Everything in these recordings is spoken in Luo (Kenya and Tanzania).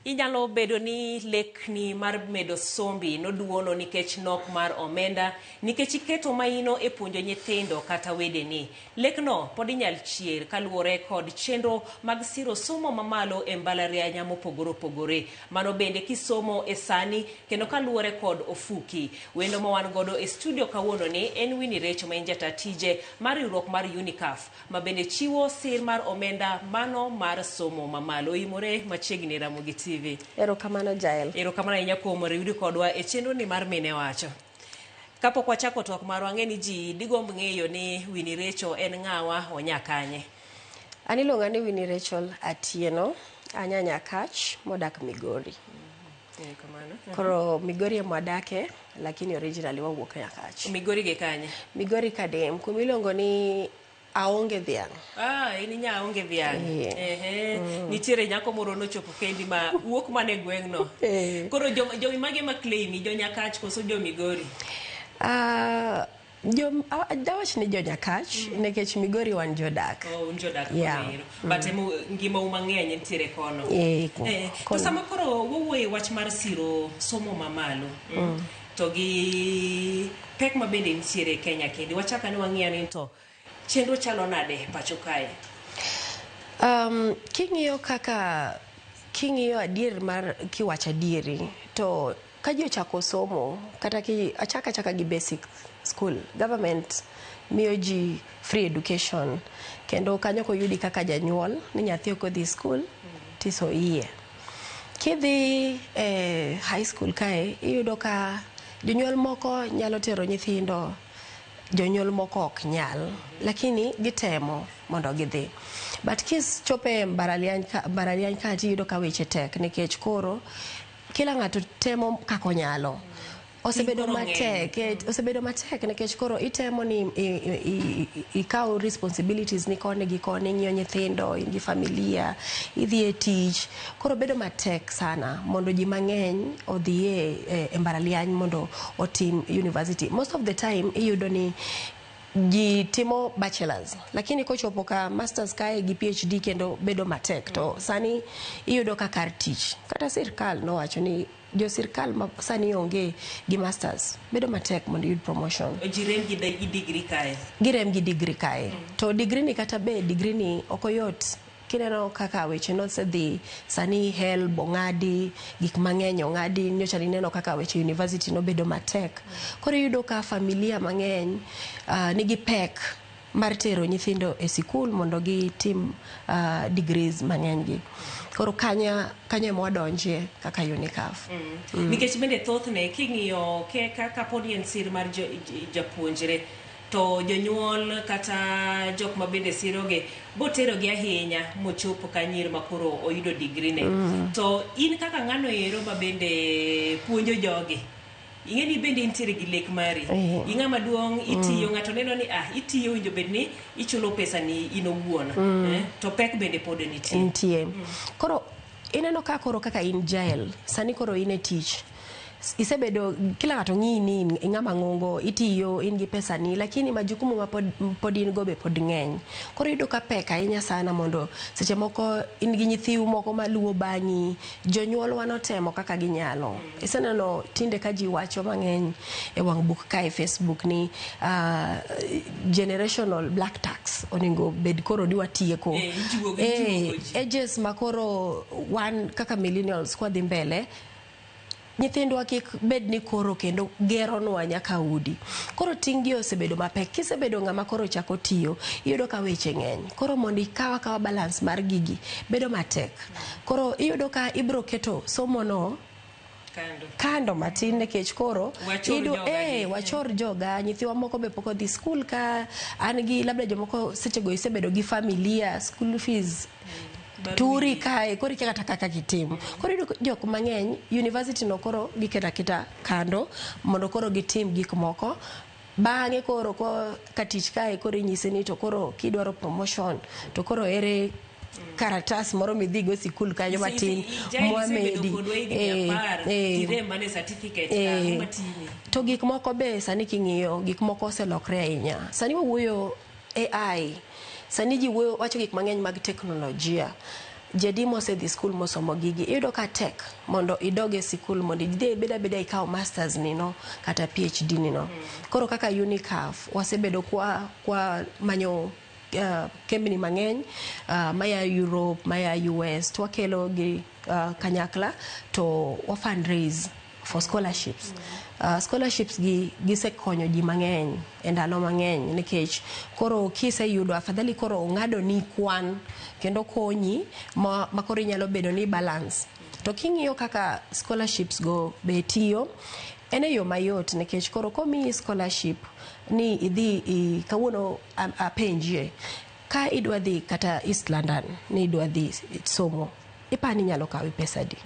Inyalo bedo ni lekni mar medo sombi noduono nikech nok mar omenda, nikech iketo maino e puonjo nyithindo kata wedeni. Lekno pod inyal chier kaluwore kod chenro mag siro somo mamalo e mbalariany mopogore opogore. Mano bende kisomo e sani kendo kaluwore kod ofuki. Wendo ma wan godo e studio kawuononi en Winnie Recho ma en jata tije mar riwruok mar UNICAF ma bende chiwo sir mar omenda mano mar somo mamalo. Oimore machiegni Ramogi TV. Erokamano Jael. Erokamano ahinya kuom riwri kodwa e chenro ni mar Mine Wacho. Kapok wachako twak marwa, ang'e ni ji digomb ng'eyo ni Winnie Recho en ng'awa, onya kanye? An iluonga ni Winnie Rachel Atieno, anya Nyakach modak Migori. Erokamano. Koro Migori ema wadake, lakini originally wawuok Nyakach. Migori gi kanye? Migori Kadem, kuma iluongo ni Aonge Dhiang'. Ah, in inya aonge dhiang'. Eh. Ehe. Nitiere nyako moro nochopo kendi ma wuok mana e gweng'no. Eh. Koro jo, jo mage ma claim jo Nyakach koso jo Migori? Ah, jo, dawach ni jo Nyakach, nikech Migori wan jodak. Oh, un jodak Yeah. kono ero. But emo ngimau mang'eny nitiere kono. Eh, To kono. sama koro wawuoye wach mar siro somo mamalo to gi pek ma bende nitiere e Kenya kendi, wachak ane wang'iya ni to chenro chalo nade pacho kae? King'iyo kaka king'iyo adier mar kiwacho adieri to ka ji ochako somo kata ki achaka achaka gi basic school, government miyo ji free education kendo kanyo koyudi kaka janyuol ni nyathi ok odhi school tiso iye. Kidhi e high school kae iyudo ka jonyuol moko nyalo tero nyithindo, jonyuol moko ok nyal, lakini gitemo mondo gidhi. But kichopo e mbalariany ka tiyudo ka weche tek nikech koro kila ng'ato temo kaka onyalo. Osebedo Koro ng'eny. matek, osebedo matek nikech koro itemo ni ikaw responsibilities ni koni gi koni, ing'iyo nyithindo, in gi familia, idhi e tich. Koro bedo matek sana mondo ji mang'eny odhi e mbalariany mondo otim university. Most of the time iyudo ni ji timo bachelors, lakini kochopo ka masters kae gi PhD kendo bedo matek. To sani iyudo ka kar tich, kata sirkal nowacho ni jo sirkal ma sani onge gi masters bedo matek mondo iyud promotion. Ji rem gi degree kae. Girem gi degree kae. To degree ni kata be degree ni ok oyot. Kineno kaka weche nosedhi sani, HELB ong'adi, gik mang'eny ong'adi, nyocha nineno kaka weche university nobedo matek. Koro iyudo ka familia mang'eny nigi pek mar tero nyithindo e sikul mondo gitim degrees mang'eny gi. Koro kanya ema wadonjie kaka UNICAF. Nikech bende thothne king'iyo kapo ni en sir mar japuonjre to jonyuol kata jok ma bende sirogi boterogi ahinya mochopo ka nyir ma koro oyudo degree ne. To in kaka ng'ano ero ma bende puonjo jogi, ing'e ni bende intiere gi lek mari. Ing'ama duong' itiyo, ng'ato neno ni itiyo winjo bed ni ichulo pesa ni in owuon. To pek bende pod nitie. Nitie. Koro ineno ka koro kaka in Jael, sani koro in e tich. Isebedo kila ng'ato ng'iyi ni in ng'ama ng'ongo, itiyo, in gi pesa ni, lakini majukumu ma pod in go be pod ng'eny. Koro iyudo ka pek ahinya sana mondo seche moko in gi nyithiu moko maluwo bang'i, jonyuolwa notemo kaka ginyalo. Iseneno tinde ka ji wacho mang'eny e wang' buk kae Facebook ni generational black tax onego bed koro ni watieko. Ijuogo ji. Ages ma koro wan kaka millennials kwadhi mbele, nyithindwa kik bed ni koro kendo geronwa nyaka udi. Koro ting' gi osebedo mapek. Kisebedo ng'ama koro chako tiyo, iyudo ka weche ng'eny. Koro mondo ikaw akawa balance mar gigi bedo matek. Koro iyudo ka ibro keto somo no kando matin nikech koro Wachor joga gi. Wachor joga, nyithiwa moko be pok odhi skul ka an gi labda jomoko sechego isebedo gi familia, school fees turi kae, koro ikia kata kaka gitim. Koro iyudo jok mang'eny university no koro giketo aketa kando mondo koro gitim gik moko. Bang'e koro ka tich kae koro inyisi ni to koro kidwaro promotion to koro ere karatas moro midhigo e sikul kanyo matin mwamedi. To gik moko be sani king'iyo gik moko oselokre ahinya. Sani wawuoyo AI. Sani ji wuoyo wacho gik mang'eny mag teknolojia. Ji mosedhi skul mosomo gigi, iyudo ka tek mondo idog e sikul mondo idhi ibed abeda ikaw masters ni no kata PhD ni no. Koro kaka UNICAF wasebedo kwa manyo kembni mang'eny maya Europe, maya US, to wakelo gi kanyakla to wa fundraise for scholarships. Scholarships gi gisekonyo ji mang'eny e ndalo mang'eny, nikech koro kiseyudo, afadhali koro ong'ado ni kwan kendo konyi ma koro inyalo bedo ni balance. To king'iyo kaka scholarships go be tiyo, en e yo mayot, nikech koro komiyi scholarship ni idhi kawuono apenjie ka idwa dhi kata East London ni idwa dhi somo, ipani inyalo kawi pesa adi?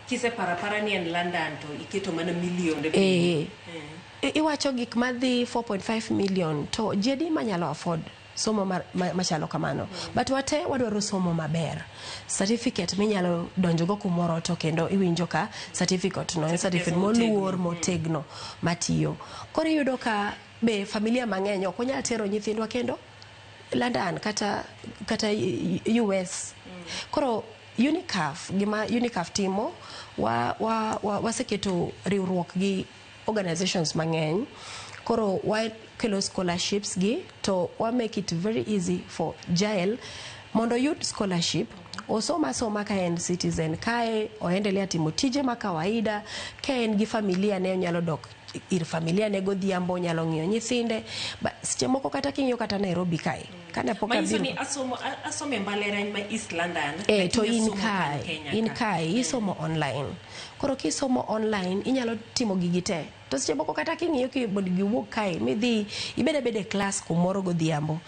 Kiseparo apara ni en London to iketo mana milionde. Eh, iwacho gik madhi 4.5 million, to ji adi manyalo afford somo machalo kamano? But wate wadwaro somo maber, certificate minyalo donjogo kumoro to kendo iwinjo ka certificate no en certificate moluor, motegno, matiyo. Koro iyudo ka be familia mang'eny ok onyal tero nyithindwa kendo London kata US. Koro UNICAF, gima UNICAF timo, waseketo riwruok gi organizations mang'eny. Koro wakelo scholarships gi to wa make it very easy for jael mondo oyud scholarship, osom asoma ka en citizen kae oendelea timo tije ma kawaida. Ka en gi familia ne, onyalo dok ir familia ne godhiambo, onyalo ng'iyo nyithinde. Seche moko kata king'iyo kata Nairobi kae kane pok Manyiso ni asomo e mbalariany ma East London, to lakini in asomo kan kae Kenya in ka. Kae isomo online. Koro kisomo online inyalo timo gigi te. To seche moko kata king'iyo ki mondo giwuog kae midhi ibed abeda e klas kumoro godhiambo,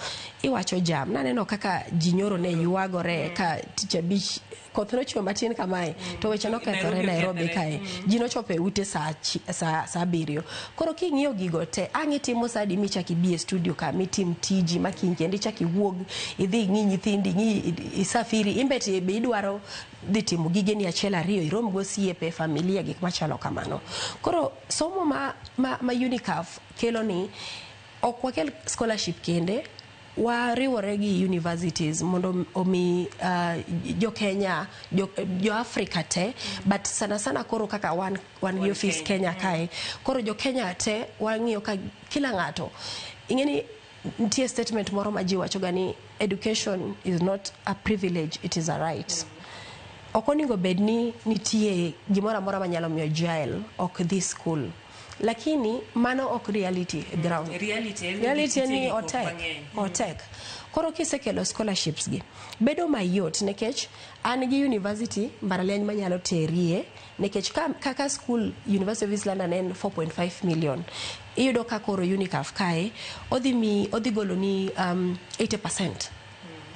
iwacho jam. Naneno kaka ji nyoro ne ywagore ka tich abich koth nochwe matin kamae to weche nokethore Nairobi Nairobi okethore. kae ji nochopo e ute saa 7. Koro king'iyo gigo te, ang' itimo sa adi michak ibi e studio ka mitim tiji ma kiny kendo ichak iwuog idhi ing'i nyithindi, ing'i isafiri imbet be idwaro dhi timo gigeni achiel ariyo, irom gosiepe, familia, gik machalo kamano. Koro somo ma UNICAF kelo ni ok wakel scholarship kende, wariwore gi universities mondo omi jo Kenya, jo Africa te, but sana sana koro kaka wan gi Wan office Kenya. Kenya kae. Koro jo Kenya te wang'iyo ka kila ng'ato ing'e ni nitie statement moro ma ji wachoga ni education is not a privilege, it is a right. Ok onego bed ni nitie gimoro amora manyalo miyo jael ok dhi school, lakini mano ok reality e ground. Reality en ni Reality en nitie ni gik otek mang'eny. Otek. Koro kisekelo scholarships gi bedo mayot, nikech an gi university mbalariany manyalo terie, nikech kaka school University of East London en 4.5 million, iyudo ka koro UNICAF kae odhi golo ni 80%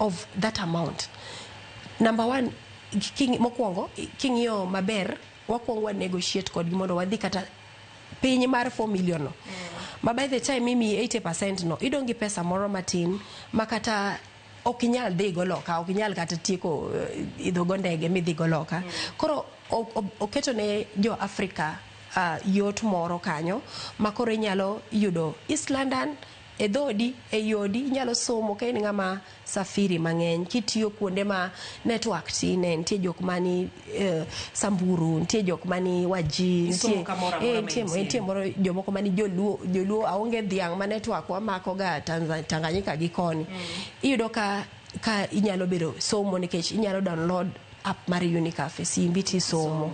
of that amount. Number one, mokwongo king'iyo maber, wakwongo wa negotiate kodgi mondo wadhi kata piny mar 4 million no, ma by the time imiyi 80% no, idong' gi pesa moro matin ma kata ok inyal dhi go loka, ok inyal kata tieko idho go ndege midhi go loka. Koro oketo ne jo Afrika yot moro kanyo ma koro inyalo yudo East London e dhodi, e yodi, inyalo somo ka in ng'ama safiri mang'eny, kitiyo kuonde ma network tine. Nitie jok mani Samburu, nitie jok mani Wajir, Isomo nitie kamoro amora ma nitie intie. Nitie moro jomoko mani joluo aonge dhiang' ma network wamako ga Tanganyika gi koni. Iyudo ka inyalo bedo somo nikech inyalo download app mar UNICAF e simbi tisomo.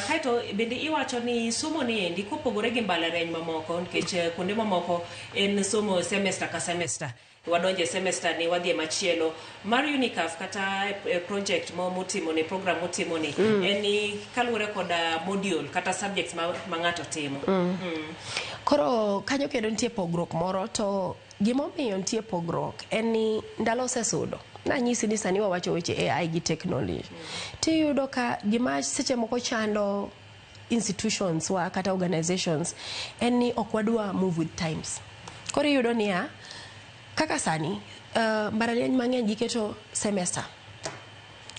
Kaeto bende iwacho ni somo ni endi kopogore gi mbalariany mamoko, nikech kuonde mamoko en somo semester ka semester, wadonje semester ni wadhi e machielo. Mar UNICAF kata project mo mutimo ni, program mutimo ni, en ni kaluwore koda module kata subjects ma ng'ato timo. Koro kanyo kendo nitie pogruok moro, to gimomiyo nitie pogruok en ni ndalo osesudo. Nanyisi ni sani wawacho weche AI gi technology. Tiyudo ka gima seche moko chando institutions wa kata organizations en ni ok wadwa move with times. Koro iyudo niya, kaka sani mbalariany mang'eny giketo semester.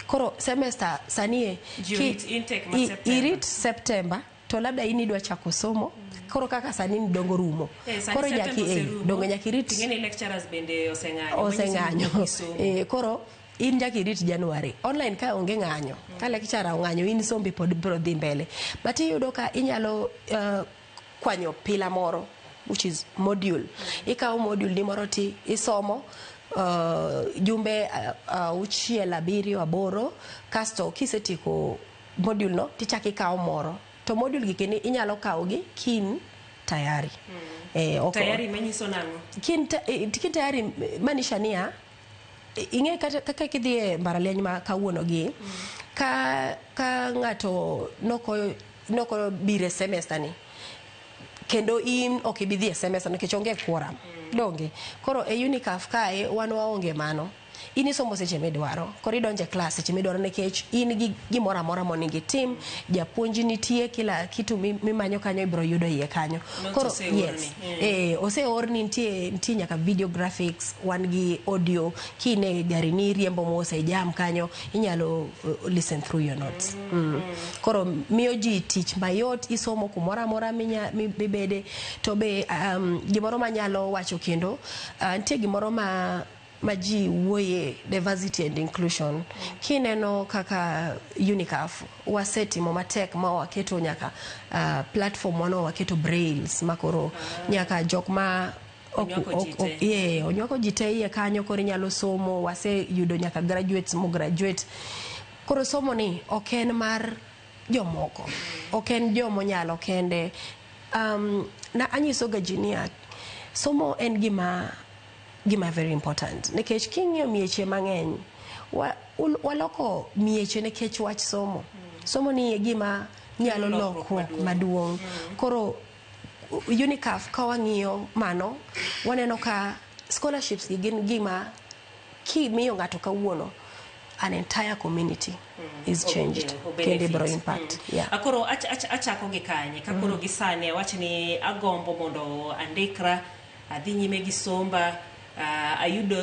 Koro semester sani e Ji orit intake ma September. Irit September to labda in idwa chako somo. Koro kaka sani ni dongo rumo. Sani Koro September nyaki oserumo. dongo nyaki rit. Ting'e ni lecturers bende oseng'anyo. Oseng'anyo. Manyiso ni somo. Koro In nyaka irit January. Online ka onge ng'anyo. Ka lecturer ong'anyo, in sombi pod biro dhi mbele. But iyudo ka inyalo kwanyo pillar moro, which is module. Ikawo module ni moro ti isomo jumbe 6, 7, 8, kasto kisetieko module no tichako ikawo moro. To module gi kendo inyalo kawo gi kin tayari. Tayari manyiso nang'o? Kin tayari maanisha niya, ing'e kata kaka kidhi e mbalariany ma kawuono gi, ka ng'ato noko biro e semester ni, kendo in ok ibi dhi e semester nikech onge quorum. Donge? Koro e UNICAF kae wan waonge mano. In isomo seche midwaro. Koro idonjo e klas seche midwaro nikech in gi gimoro amora monego itim. Japuonj nitie, kila kitu mimanyo kanyo ibiro yudo iye kanyo. Notes Koro oseorni. Yes. Oseorni, nitie nyaka video graphics, wan gi audio. Kine gari ni riembo mos e jam kanyo, inyalo listen through your notes. Koro miyo ji tich mayot, isomo kumoro amora mibede. To be gimoro manyalo wacho kendo, nitie gimoro ma ji wuoye, diversity and inclusion. Kineno kaka UNICAF wasetimo matek ma waketo nyaka platform wano, waketo brails makoro nyaka jok ma Onywako ji te. Yeah, onywako ji te iye kanyo, koro inyalo somo. Waseyudo nyaka graduates mo graduate. Koro somo ni ok en mar jomoko, ok en jomonyalo kende. Na anyiso ga ji niya, somo en gima very important nikech king'iyo mieche mang'eny waloko mieche nikech wach somo. Somo ni e gima nyalo Kelo lokruok lokruok maduong'. Koro UNICAF ka wang'iyo mano, waneno ka scholarships gi gin gima kimiyo ng'ato kawuono, an entire community is changed O kendo ibiro benefit. impact. Yeah. Koro achako gi kanye? Ka koro gi sani awach ni agombo mondo andikra, adhi nyime gi somba, ayud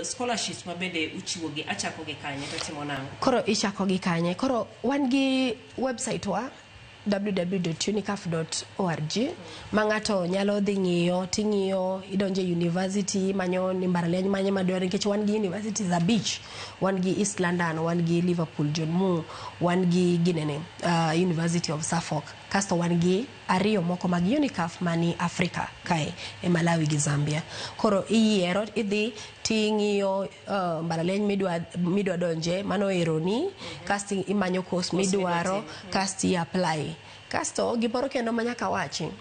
scholarships ma bende uchiwo gi, achako gi kanye to atimo nang'o? Koro ichako gi kanye? Koro wan gi website wa www.unicaf.org ma ng'ato nyalo dhi ng'iyo, ting'iyo, idonjo e university, imanyo ni mbalariany manye madwaro, nikech wan gi universities 5. Wan gi East London, wan gi Liverpool John Moore, wan gi ginene, University of Suffolk, kasto wan gi 2 moko mag UNICAF mani Africa kae e Malawi gi Zambia. Koro iyiero, idhi ting'iyo mbalariany midwa donje, mano eroni, kasto imanyo course midwaro, kasto i apply. Kasto gimoro kendo ma nyaka wachi,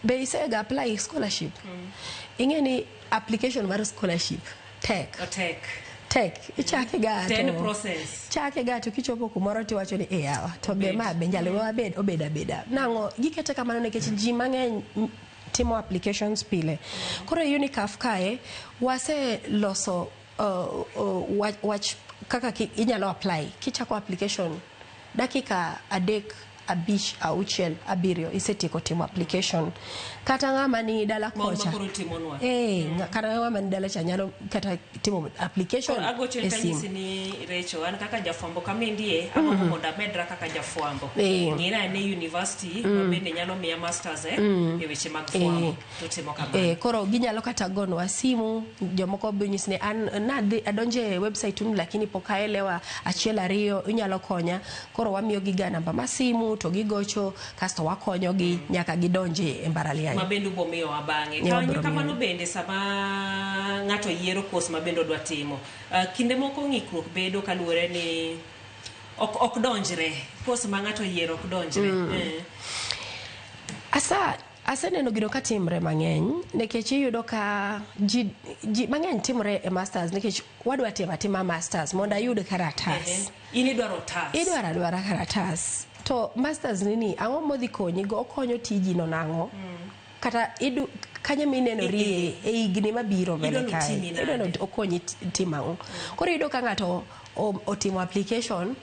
be isega apply scholarship? Ing'e ni application mar scholarship tek. Otek. Tek. Ichake ga Ten to process. Chake ga to kichopo kumoro tiwacho ni e yawa, to be Obed. ma be nyalo wabed obed abeda. Nang'o gikete kamano nikech ji mang'eny timo applications pile. Koro e UNICAF kae wase loso wach kaka inyalo apply. Kichako application dakika 3, 5, 6, 7 isetieko timo application. Kata ng'ama ni dala Ma kocha. koro timonwa. Kata ng'ama ni dala cha nyalo kata timo application Koro agocho e to simu. anyisi ni Recho, an kaka jafwambo kama indie, agombo mondo amedra kaka jafwambo. Ng'ina ane university ma bende nyalo miya masters e weche mag fwambo. To timo kamano. Koro ginyalo kata gonwa simu, jomoko be nyisi ni an nadhi adonje e website unu lakini pok aelewa 1 2, inyalo konya. Koro wamiyo gi ga namba mar simu to gigocho, kasto wakonyogi nyaka gidonje e mbalariany. Ma bende ubo miyowa bang'e. Ne wabiro Kamano miyo. bende sama ng'ato yiero course ma bende odwa timo, kinde moko ng'ikruok bedo kaluwore ni ok donjre. Course ma ng'ato yiero ok donjre. Aseneno gino katimre mang'eny nikech iyudo ka ji mang'eny timore e masters nikech wadwa timo atima masters mondo ayud karatas. In idwaro otas. Idwaro adwara karatas. To masters nini, ang'o modhi konyi go? Okonyo tiji no nang'o? Kata kanyo minenori e higni mabiro mbele Idwaro kae. timi nade? Idwaro okonyi timo ang'o? Koro iyudo ka ng'ato otimo application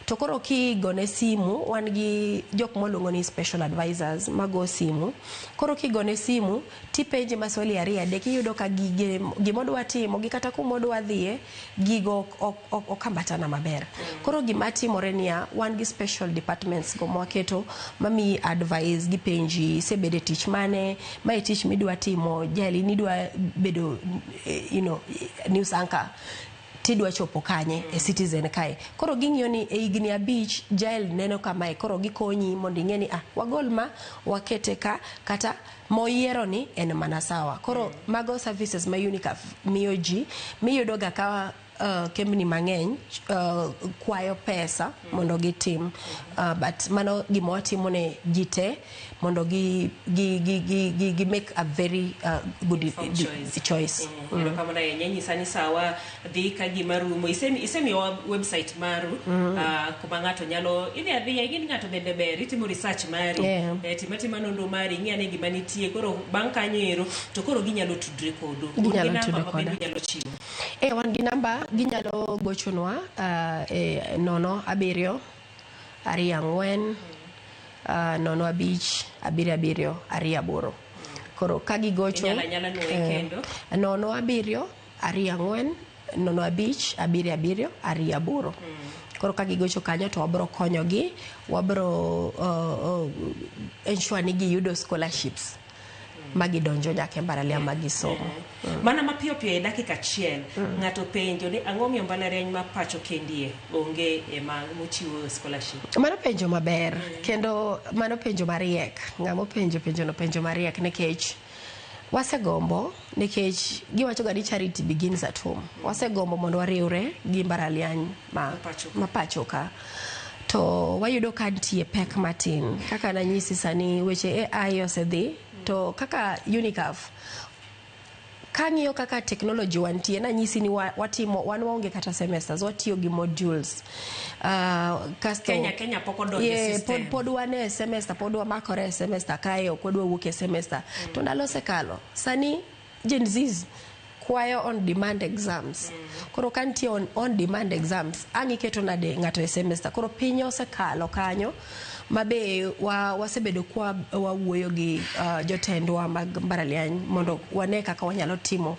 to koro kigone simu, wan gi jok moluongo ni special advisors mago simu. Koro kigone simu tipenje maswali 2 3, iyudo ka gimodwa timo gi kata kumodwa dhiye gigo ok ambatana maber. Koro gima timore niya, wan gi special departments go mwaketo mamiyi advice, gipenji isebedo e tich mane, mae tich midwa timo, jali nidwa bedo news anchor. Tidwa chopo kanye e citizen kae? Koro ging'iyo ni e higni 5 Jael neno kamae, koro gikonyi mondo ing'e ni wagol ma wakete ka, kata moyiero ni en mana sawa. Koro mago services ma UNICAF miyo ji, miyudo ga ka kembni mang'eny kwayo pesa mondo gitim, but mano gima watimo ne ji te mondo gi make a very good informed choice. Choice. Erokamano ahinya. Nyisa ni sawa dhi ka gima rumo. Isemiyowa website maru, kuma ng'ato nyalo idhi adhiya ing'e ni ng'ato bende ber itimo research mari. Tim atima nonro mari, ing'i ane gima nitie. Koro bang' kanyo ero to koro ginyalo tudre kodu. Un gi Ginyalo namba tudre ma bende koda. unyalo chiwo? E, wan gi namba, ginyalo gochonwa e 0724 05 77 28. Koro ka gigocho Inyalo anyala nuoye kendo. 0724 05 77 28. Koro ka gigocho kanyo to wabro konyogi, wabro ensure ni giyudo scholarships ma gidonjo nyaka e mbalariany ma gisomo. Mana mapiyo piyo e dakika achiel, ng'ato penjo ni ang'o miyo mbalariany ma pacho kendie onge ema mochiwo scholarship? Mano penjo maber kendo mano penjo mariek. Ng'ama openjo penjono penjo mariek, nikech wasegombo, nikech giwacho ga ni charity begins at home. Wasegombo mondo wariwre gi mbalariany ma Pacho ka. Ma pacho ka, to wayudo ka nitie pek matin. Kaka nanyisi, sani weche AI osedhi, to kaka UNICAF kang'iyo kaka technology wantie, nanyisi ni watimo wan waonge kata semesters, watiyo gi modules, kasto Kenya pok odonjo e system. Pod wan e semester, pod wamakore e semester kae, ok wadwa wuok e semester. To ndalo osekalo, sani Gen Zs kwayo on demand exams. Koro ka nitie on demand exams, ang' iketo nade ng'ato e semester? Koro piny osekalo kanyo mabe wasebedo kwa wawuoyo gi jotendwa mag mbalariany mondo wane kaka wanyalo timo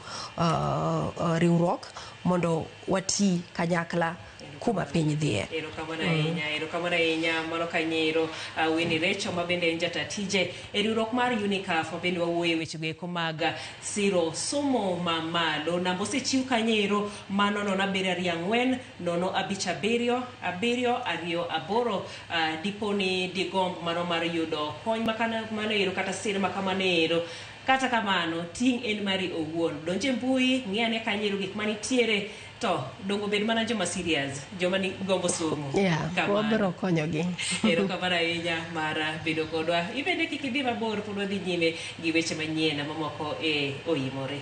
riwruok mondo wati kanyakla kuma piny dhiye. Erokamano ahinya, erokamano ahinya. Mano kanyero Winnie Recho, ma bende en jata tije e riwruok mar UNICAF, ma bende wawuoyo e wechego eko mag siro somo mamalo. Namba osechiw kanyo mano 0724 05 77 28. Dipo ni digomb mano mar yudo kony makamano ero kata sir makamano ero. Kata kamano, ting' en mari owuon. Donj e mbui, ng'i ane kanyo ero gik manitiere, to dongo bed mana joma serious, joma ni gombo somo. Kamano. Wabiro konyogi. Erokamano ahinya mar bedo kodwa. Ibende kik idhi mabor, pod wadhi nyime gi weche manyien mamoko e Oimore.